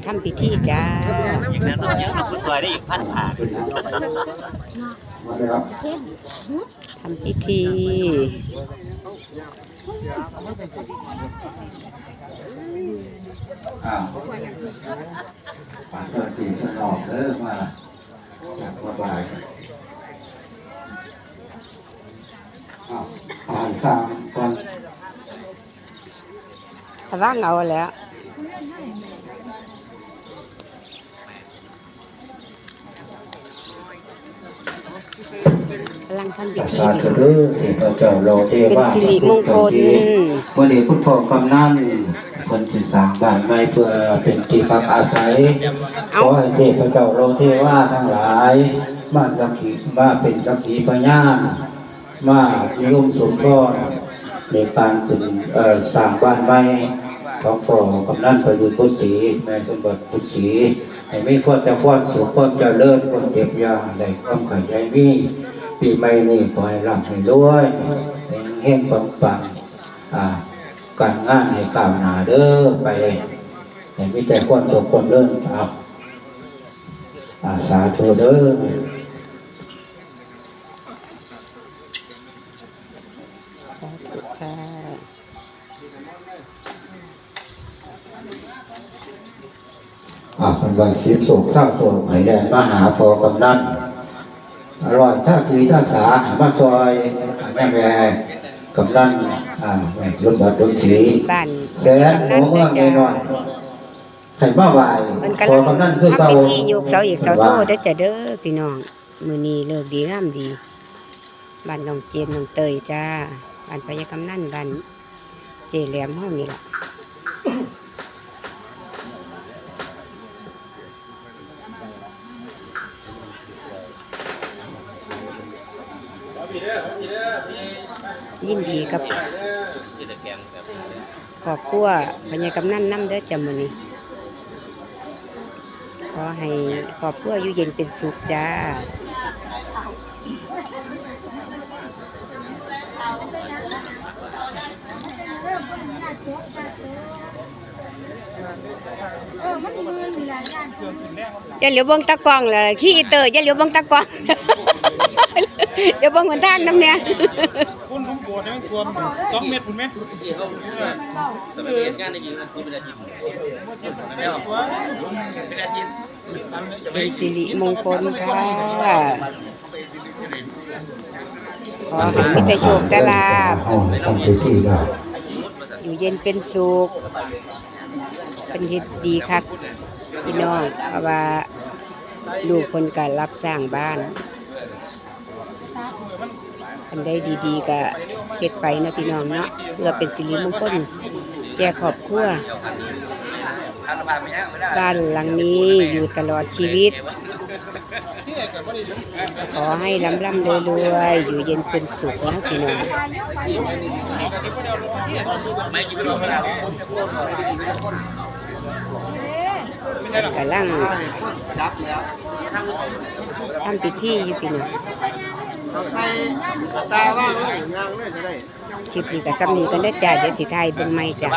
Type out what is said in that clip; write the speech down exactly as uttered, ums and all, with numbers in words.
ทำพิธีจ้า อีกแล้วเนาะ ยังผู้ช่วยได้อีกพันห้า ทำพิธี อ้าว ฝากเจ้าหน้าที่ข้างนอกเด้อ มาจากวัดบ่าย อ้าว ผ่านสามก่อน ระวังเอาแล้ว กำลังทำพิธี สาธุเด้อ เทพเจ้าโลเทวา เป็นสิริมงคล ทุกๆคนที่ มื้อนี้คุณพ่อกำนันเพิ่นสิสร้างบ้านใหม่เพื่อเป็นที่พักอาศัย เอ้า ขอให้เทพเจ้าโลเทวาทั้งหลาย มาสักขี มาเป็นสักขีพยาน มานิยมสมพรในการขึ้น เอ่อ สร้างบ้านใหม่ของพ่อกำนันประยุทธ์บุตรศรี แม่สมบัติบุตรศรี ให้มีความแต่ความสุข ความเจริญ ความเจ็บอย่าได้ ความไข้อย่ามี ปีใหม่นี้ขอให้ร่ำให้รวย เฮงๆ ปังๆ อ่า การงานให้ก้าวหน้าเด้อ ไป ให้มีแต่ความสุขความเจริญ ครับ อ่า สาธุเด้อ สาธุค่ะ อ่า เป็นวันสิบโศกเศร้าโศกให้แดนมาหาพ่อกำนัน อร่อยท่าสีท่าสาให้มาซอยแม่แม่กำนัน อ่า แม่สมบัติบุตรศรี บ้าน แสนหัวเมืองน้อยๆ ให้มาไหว้ เพิ่นกำลัง พ่อกำนันคือเก่า ทำพิธียกเสาเอกเสาโทเด้อจ้ะเด้อพี่น้อง มื้อนี้ฤกษ์ดีงามดี บ้านน้องเจนน้องเตยจ้า บ้านพญากำนัน บ้านเจแหลมเฮานี่ล่ะ ยินดีกับครอบครัวพญากำนันนำเด้อจ้ะมื้อนี้ ขอให้ครอบครัวอยู่เย็นเป็นสุขจ้า อย่าเหลียวเบิ่งตากล้องเลย ขี้อีเตอร์ อย่าเหลียวเบิ่งตากล้อง เดี๋ยวเบิ่งหนทางนำแหน่ คุณสมบูรณ์ยังท่วมสองเมตรพุ้นไหม แต่ไม่เห็นงานได้ยินนะ คือเป็นอาทิตย์ เป็นอาทิตย์ เป็นสิริมงคลค่ะ ขอให้มีแต่โชคแต่ลาภ ห้องทำพิธีแล้ว อยู่เย็นเป็นสุข เป็นเฮ็ดดีคักพี่น้อง เพราะว่าลูกเพิ่นก็รับสร้างบ้าน อันใดดีๆ ก็เฮ็ดไปเนาะพี่น้องเนาะ เพื่อเป็นสิริมงคลแก่ครอบครัว บ้านหลังนี้อยู่ตลอดชีวิต ขอให้ร่ำๆรวยๆ อยู่เย็นเป็นสุขนะพี่น้อง กำลังทำพิธีอยู่พี่น้อง คลิปนี้ก็ส่ำนี้กันเด้อจ้า เดี๋ยวสิถ่ายเบิ่งใหม่จ้า